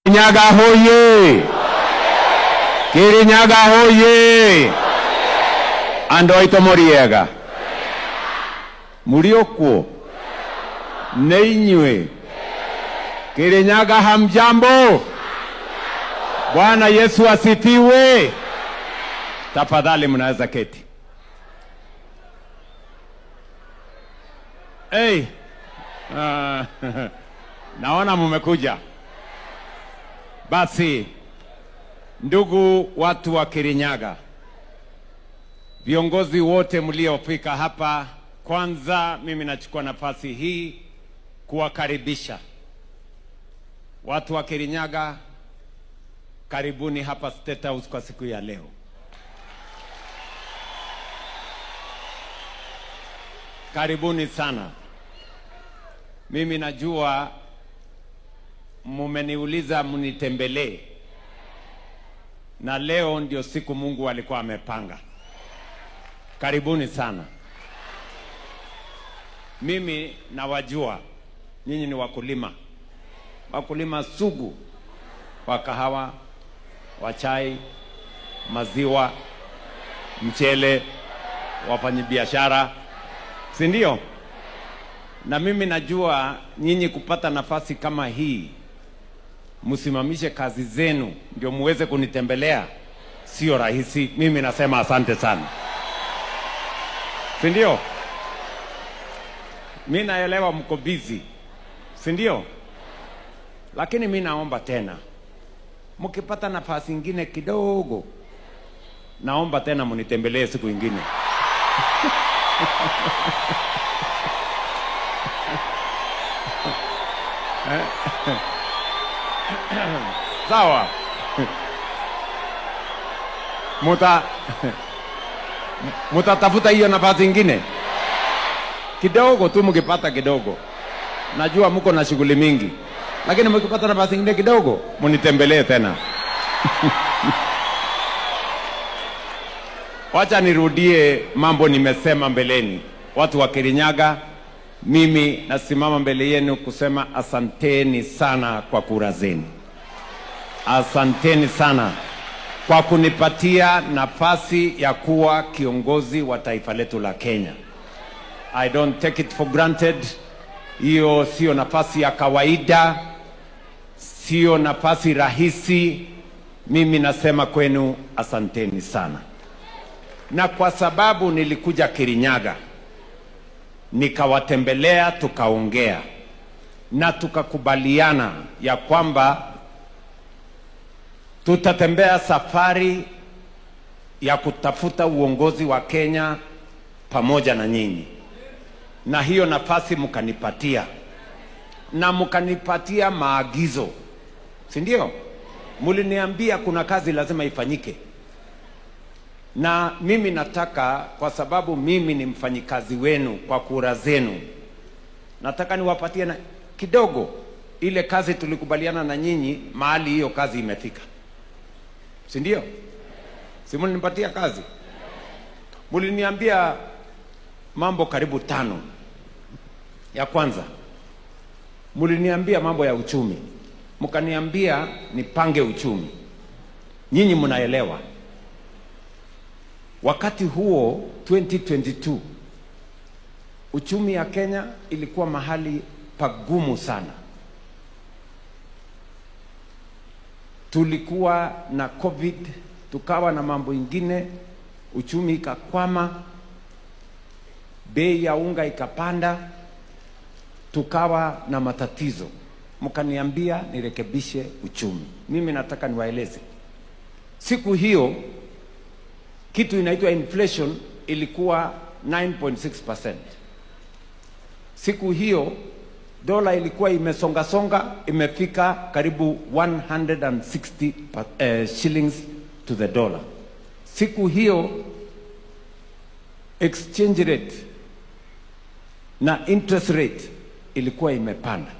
Kirinyaga hoye! Kirinyaga hoye! Andũ aitũ mũrĩega, mũrĩ okuo nĩ inyuĩ. Kirinyaga hamjambo? Bwana Yesu asifiwe. Tafadhali mnaweza keti. Hey, naona mumekuja. Basi, ndugu watu wa Kirinyaga, viongozi wote mliofika hapa, kwanza mimi nachukua nafasi hii kuwakaribisha watu wa Kirinyaga. Karibuni hapa State House kwa siku ya leo. Karibuni sana. Mimi najua mumeniuliza mnitembelee, na leo ndio siku Mungu alikuwa amepanga. Karibuni sana. Mimi nawajua nyinyi ni wakulima, wakulima sugu wa kahawa, wa chai, maziwa, mchele, wafanyabiashara, si ndio? Na mimi najua nyinyi kupata nafasi kama hii, msimamishe kazi zenu ndio muweze kunitembelea, sio rahisi. Mimi nasema asante sana, si ndio? Mi naelewa mko busy, si ndio? Lakini mi naomba tena, mkipata nafasi ingine kidogo, naomba tena mnitembelee siku ingine. Sawa? Mutatafuta hiyo nafasi ingine kidogo tu, mkipata kidogo. Najua mko na shughuli mingi, lakini mkipata nafasi ingine kidogo, mnitembelee tena. Wacha nirudie mambo nimesema mbeleni. Watu wa Kirinyaga, mimi nasimama mbele yenu kusema asanteni sana kwa kura zenu. Asanteni sana kwa kunipatia nafasi ya kuwa kiongozi wa taifa letu la Kenya. I don't take it for granted. Hiyo sio nafasi ya kawaida, sio nafasi rahisi. Mimi nasema kwenu asanteni sana. Na kwa sababu nilikuja Kirinyaga nikawatembelea, tukaongea na tukakubaliana ya kwamba tutatembea safari ya kutafuta uongozi wa Kenya pamoja na nyinyi, na hiyo nafasi mkanipatia, na mkanipatia maagizo, si ndio? Mliniambia kuna kazi lazima ifanyike, na mimi nataka, kwa sababu mimi ni mfanyikazi wenu kwa kura zenu, nataka niwapatie na kidogo ile kazi tulikubaliana na nyinyi, mahali hiyo kazi imefika, si ndio? Si mlinipatia kazi? Mliniambia mambo karibu 5. Ya kwanza, mliniambia mambo ya uchumi, mkaniambia nipange uchumi. Nyinyi mnaelewa, wakati huo 2022 uchumi ya Kenya ilikuwa mahali pagumu sana. Tulikuwa na COVID, tukawa na mambo ingine, uchumi ikakwama, bei ya unga ikapanda, tukawa na matatizo. Mkaniambia nirekebishe uchumi. Mimi nataka niwaeleze, siku hiyo kitu inaitwa inflation ilikuwa 9.6%. Siku hiyo dola ilikuwa imesonga songa, imefika karibu 160 shillings to the dollar. Siku hiyo exchange rate na interest rate ilikuwa imepanda.